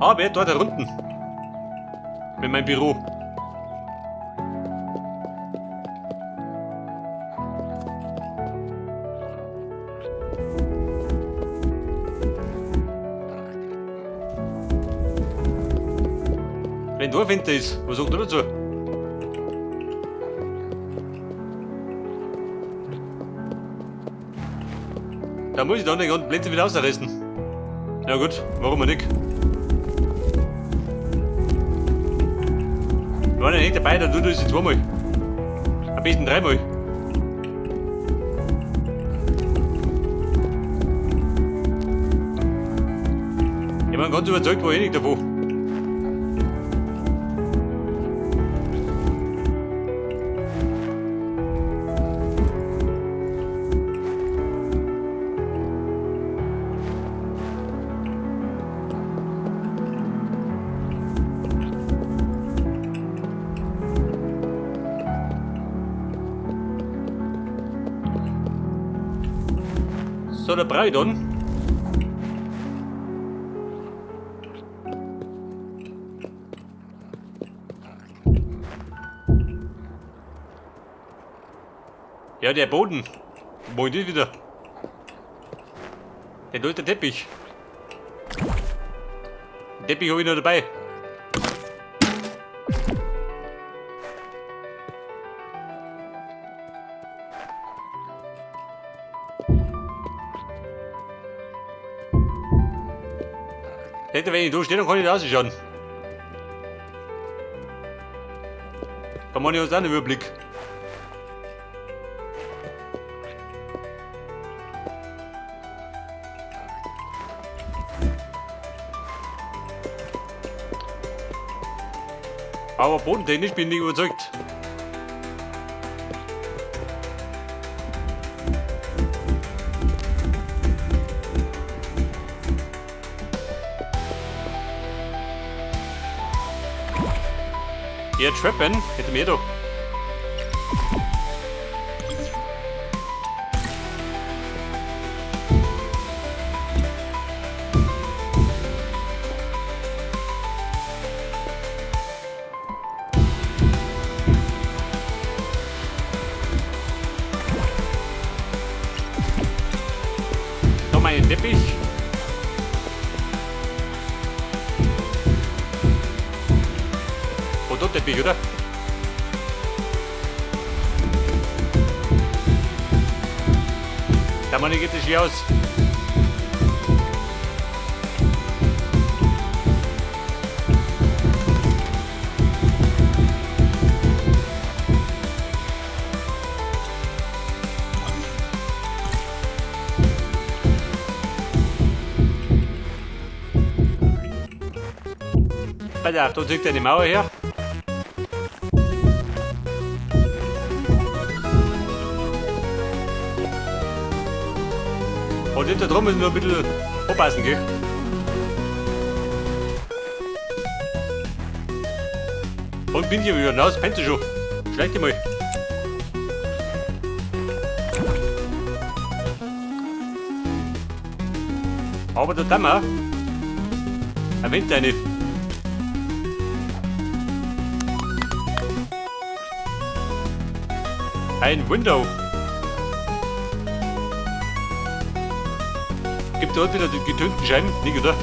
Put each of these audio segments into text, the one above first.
Aber dort da unten. Mit meinem Büro. Wenn da Winter ist, was sagt er dazu? Da muss ich dann den ganzen Blitze wieder ausreißen. Ja gut, warum auch nicht? Wir waren ja nicht dabei, dann tut das zweimal. Am besten dreimal. Ich bin ganz überzeugt, war ich nicht davon. So, der brauche ich dann. Ja, der Boden. Wo ist das wieder? Der da ist der Teppich. Den Teppich habe ich noch dabei. Hätte, wenn ich da stehe, dann kann ich da rausschauen. Da mache ich uns auch einen Überblick. Aber bodentechnisch bin ich überzeugt. Ja, Treppen hätte mir doch. Da meinen Teppich. Oh, da Teppich, oder? Da Mann, geht es hier aus. Pass auf, da zieht eine Mauer her. Und hinter drum müssen wir ein bisschen aufpassen, gell? Und bin ich wieder raus, pennt schon. Schleich dich mal. Aber da tun wir ein Wind rein. Ein Window. Gibt dort wieder die getönten Scheiben? Nicht, oder?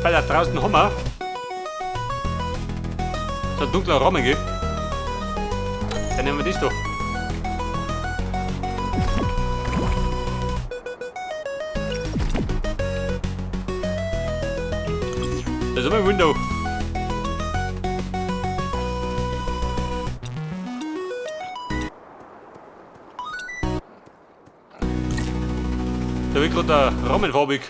Weil da draußen haben wir so ein dunkler Rahmen, gell? Dann nehmen wir das da. Da ist mein Window. Da wird gerade der Rahmen farbig.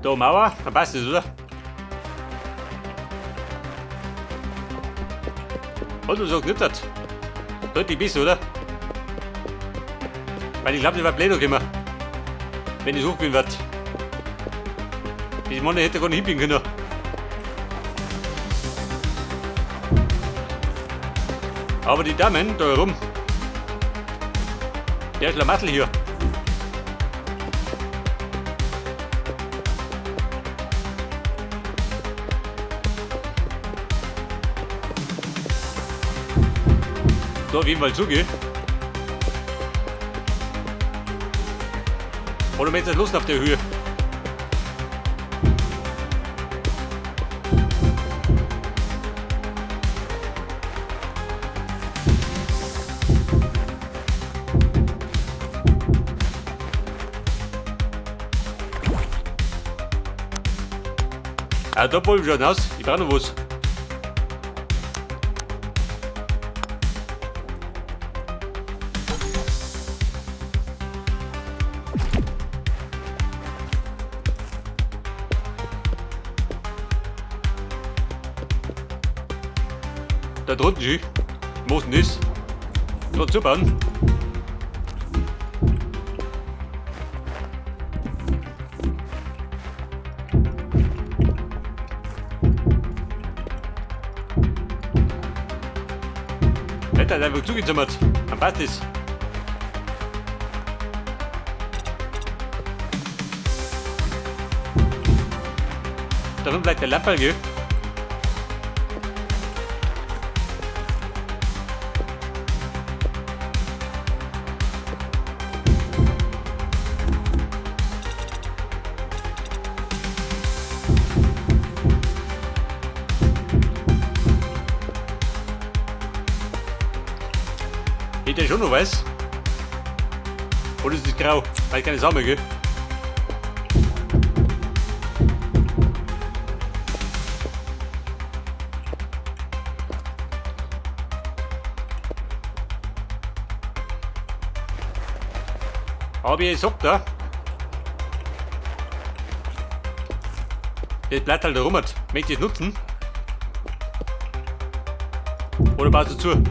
Da Mauer, dann passt das, oder? Und du sagst nicht das. Deutlich besser, oder? Weil ich glaube, das war blöd gekommen. Wenn ich hochgehen wird. Die Mann hätte gar nicht hinbiegen können. Aber die Damen da herum. Der Schlamassel hier. Da auf jeden Fall zugehen. Oder möchtest du Lust auf der Höhe? Ah, da wollen wir schon aus. Ich brauche noch was. Da drunten schön. Wo ist denn das? Da zubauen. Hätte er einfach zugezimmert. Dann passt es. Darin bleibt der Lamperl, gell? Geht der schon noch weiß? Oder ist es grau? Weil keine Sau mehr, gell? Aber ich sag da. Das bleibt halt rum. Möchte ich es nutzen? Oder baust du zu?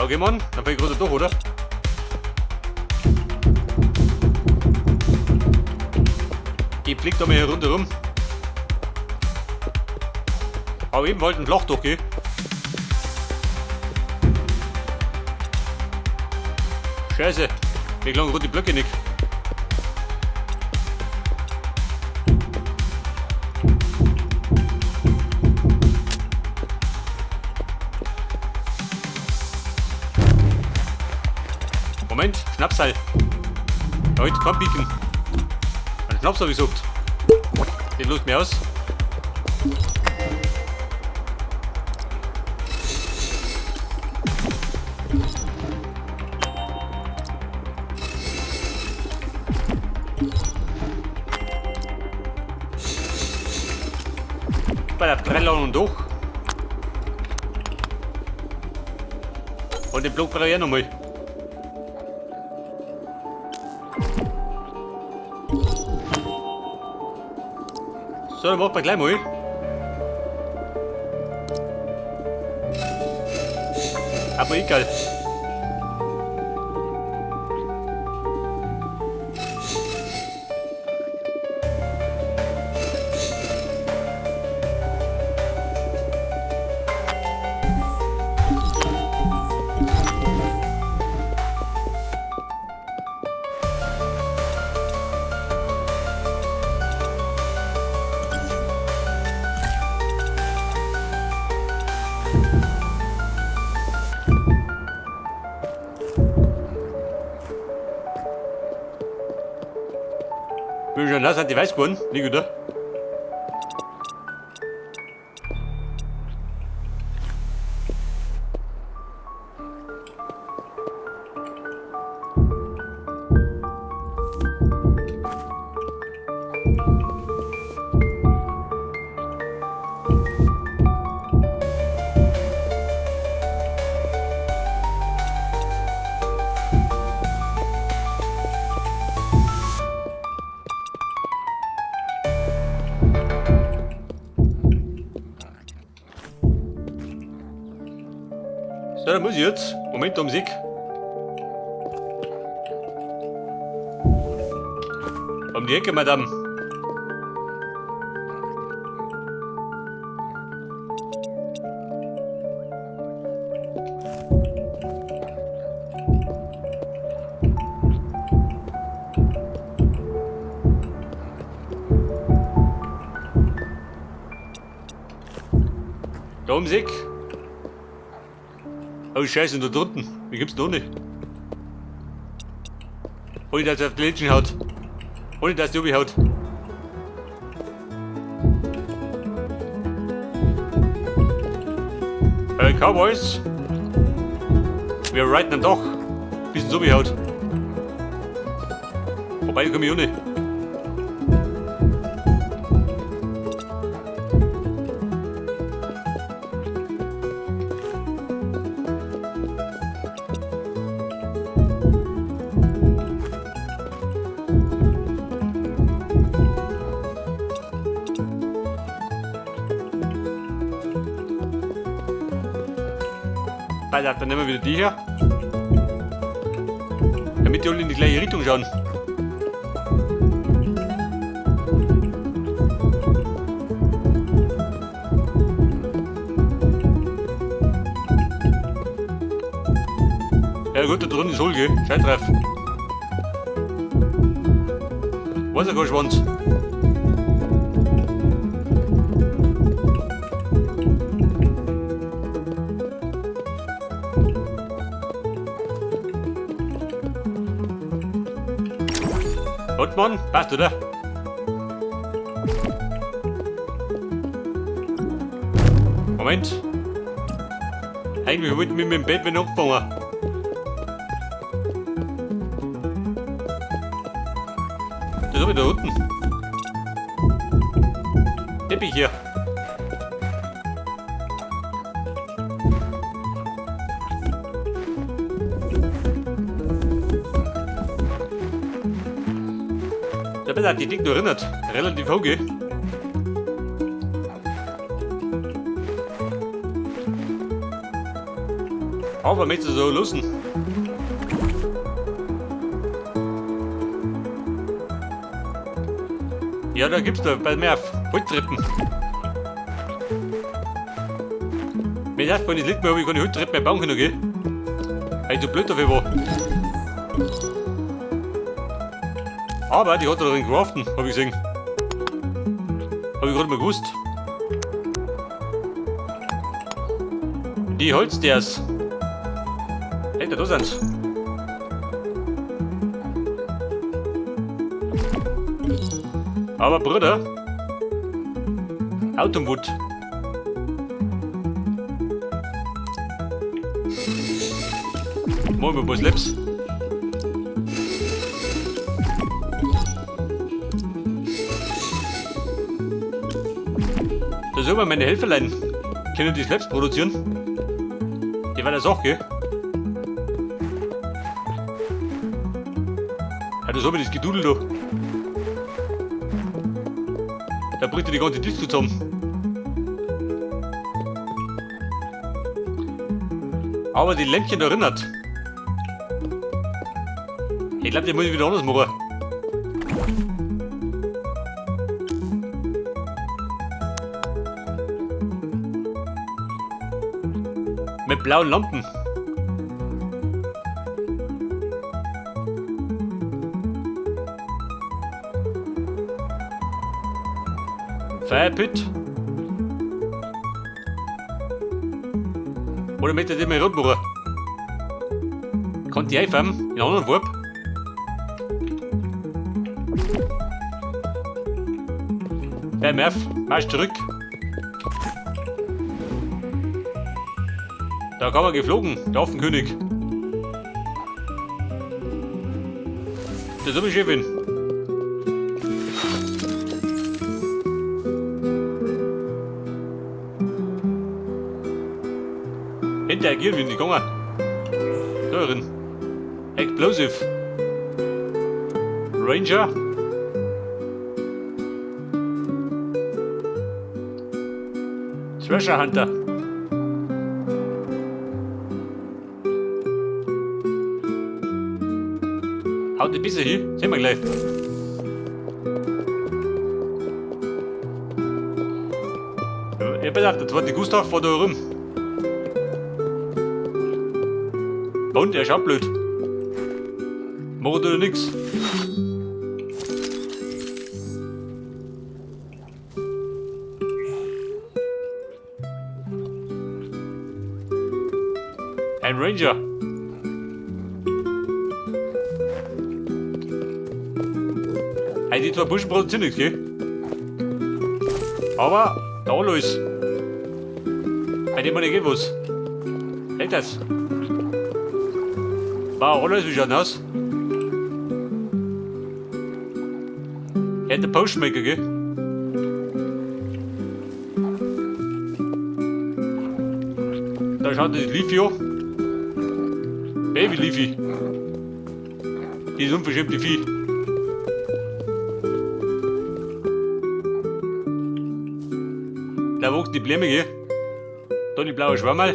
Okay, Mann, dann fahr ich runter durch, oder? Ich flieg da mal hier runter rum. Aber eben wollten flach doch, gell? Scheiße, mir gelangen gerade die Blöcke nicht. Moment, Schnapsal. Heute kein Pieken. Ein Schnaps hab ich gesagt. Den löst mir aus. Bei der Prellung und durch. Und den Block brauche ich auch nochmal. So, dann machen wir gleich mal. Aber egal. Bin schon nass, hat die weiß geworden, nicht oder? So, da muss ich jetzt. Moment, ums Eck. Um die Ecke, Madame. Da ums Eck. Oh Scheiße, und da drunten. Wie gibt's denn ohne? Ohne dass er auf die Lädchen haut. Ohne dass die haut. Hey Cowboys. Wir reiten am Dach. Bisschen so wie haut. Wobei, da komme ich ohne. Pass auf, dann nehmen wir wieder die hier. Damit die alle in die gleiche Richtung schauen. Ja gut, da drunten ist Holge. Scheiß drauf. Weiß ja kein Schwanz. Und Mann, passt, oder? Moment. Eigentlich wollten wir mit dem Bett wieder anfangen. Das hab ich da unten. Teppich hier. Da bin ich die Ding noch erinnert. Relativ hoch, gell? Aber möchtest du so lassen? Ja, da gibt's da bei mir auf Holztreppen. Mir ist aufgefallen, das liegt mir, ob ich keine Holztreppen mehr bauen können, gell? Weil ich so blöd dafür war. Aber die hat er drin craften, hab ich gesehen. Hab ich gerade mal gewusst. Die Holzstairs. Hey, da sind's. Aber Bruder. Autumnwood. Machen wir mal Slaps. Da soll man meine Helferlein. Können die Slaps produzieren? Die war das auch, gell? Ja, das hab ich das Gedudel da. Da bricht ja die ganze Disco zusammen. Aber die Lämpchen da erinnert. Ich glaub, die muss ich wieder anders machen. Mit blauen Lampen. Firepit. Oder möchte ich den mal rot machen? Kann die einfahren? In anderen Farbe? Hey, Murph, marsch zurück. Da kam er geflogen, der Affenkönig. Das ist aber Chefin. Interagieren wir nicht gegangen. Da drin. Explosive. Ranger. Treasure Hunter. Haut die Bisse hin, sehen wir gleich. Ja, pass auf, der zweite Gustav war da rum. Und er schaut blöd. Macht oder nix. Ein Ranger. Hey, die zwei Burschen produzieren nichts, gell? Aber da los. Bei dem nicht geht was. Echt das? Wow, alles, wie schaut aus? Er hat den Postmaker, gell? Da schaut das Leafy an. Baby Leafy. Dieses unverschämte Vieh. Da wächst die Blume, gell? Da die blaue Schwammerl.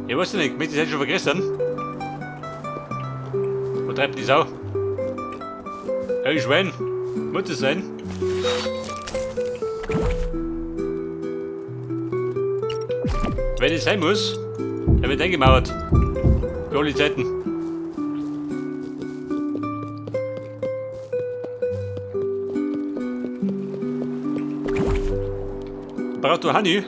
Ich weiß nicht, möchte ich das schon vergessen? Wo treibt die Sau? Hey Schwein, muss es sein? Wenn es sein muss, dann wird eingemauert. Für alle Zeiten. Brauchst du Honey?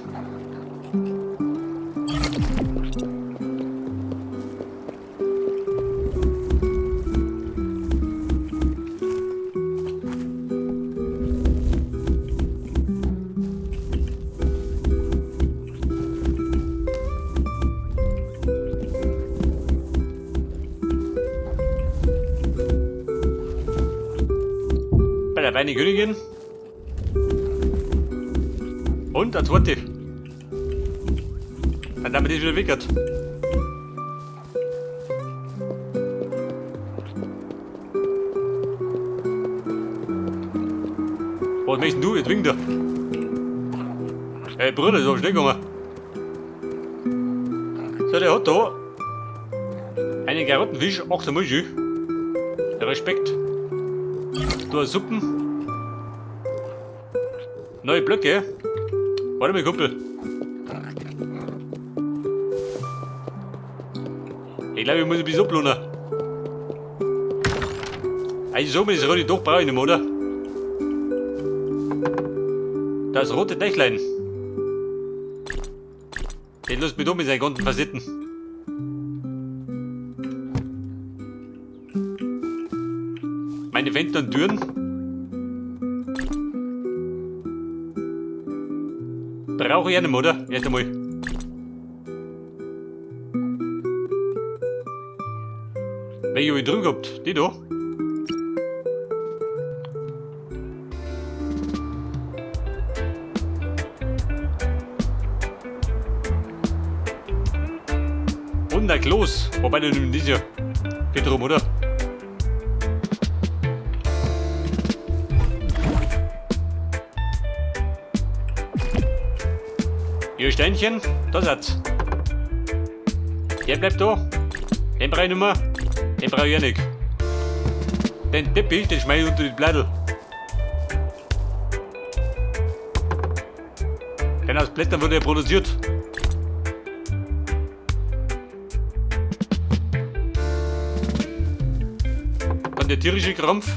Bei der Weinekönigin. Und der zweite. Dann haben wir das wieder weggehört. Was möchtest du jetzt wegen da? Hey Bruder, das ist aber schnell gegangen. So, der hat da einen Karottenfisch, 8 Mal schön. Respekt. Da Suppen. Neue Blöcke. Warte mal, Kumpel. Ich glaube, ich muss ein bisschen ablohnen. Also so, das rote Dach brauche ich nicht mehr, oder? Das rote Dächlein. Den lässt mich doch mit seinen ganzen Facetten. Meine Fenster und Türen. Brauche ich auch nicht mehr, oder? Erst einmal. Welche habe ich drüben gehabt? Die da? Und ein Kloß. Wobei, der nimmt das ja. Geht rum, oder? Ihr Steinchen, da seid's. Der bleibt da. Den brauch ich nicht mehr. Den brauch ich auch nicht. Den Teppich, den schmeiß ich unter die Blättel. Denn aus Blättern wird er produziert. Dann der tierische Krampf.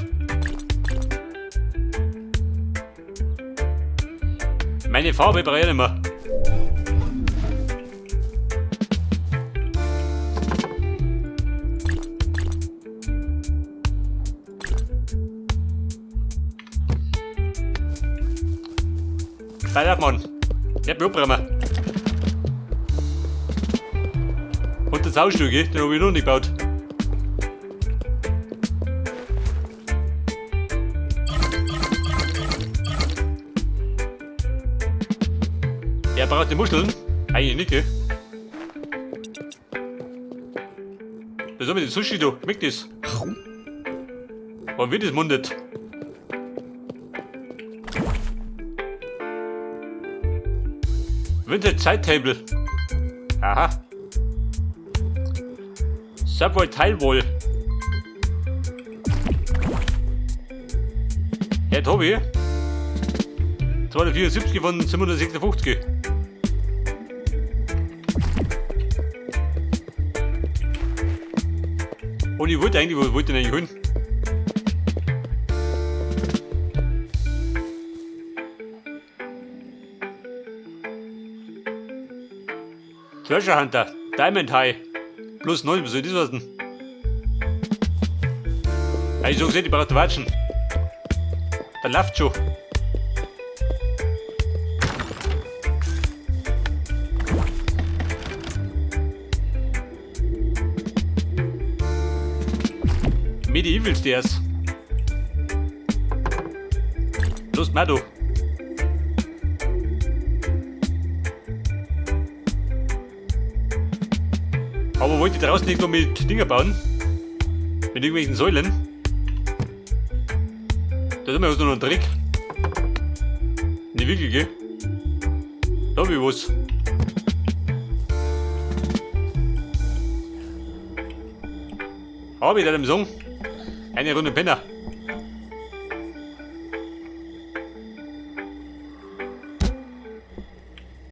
Meine Farbe brauche ich nicht mehr. Pass auf, Mann. Ich hab mich abgeräumt. Und das Saustall, gell? Den hab ich noch nicht gebaut. Er braucht die Muscheln? Eigentlich nicht, gell? Was ist mit dem Sushi da? Schmeckt das? Warum wird das mundet? Winter Zeittable. Aha. Subway Teilwohl. Ja, Tobi. 274 von 756. Und ich wollte eigentlich, wo wollte ich denn eigentlich hin? Treasure Hunter, Diamond High. Plus 9, was soll das was denn? Ich so gesehen, ich brauche watschen. Da läuft schon. Medieval Stairs. Los, Mado. Aber wollt ihr draußen irgendwo mit Dinger bauen? Mit irgendwelchen Säulen? Da ist immer noch ein Dreck. Nicht wirklich, gell? Da hab ich was. Hab ich da dem Song? Eine Runde Penner.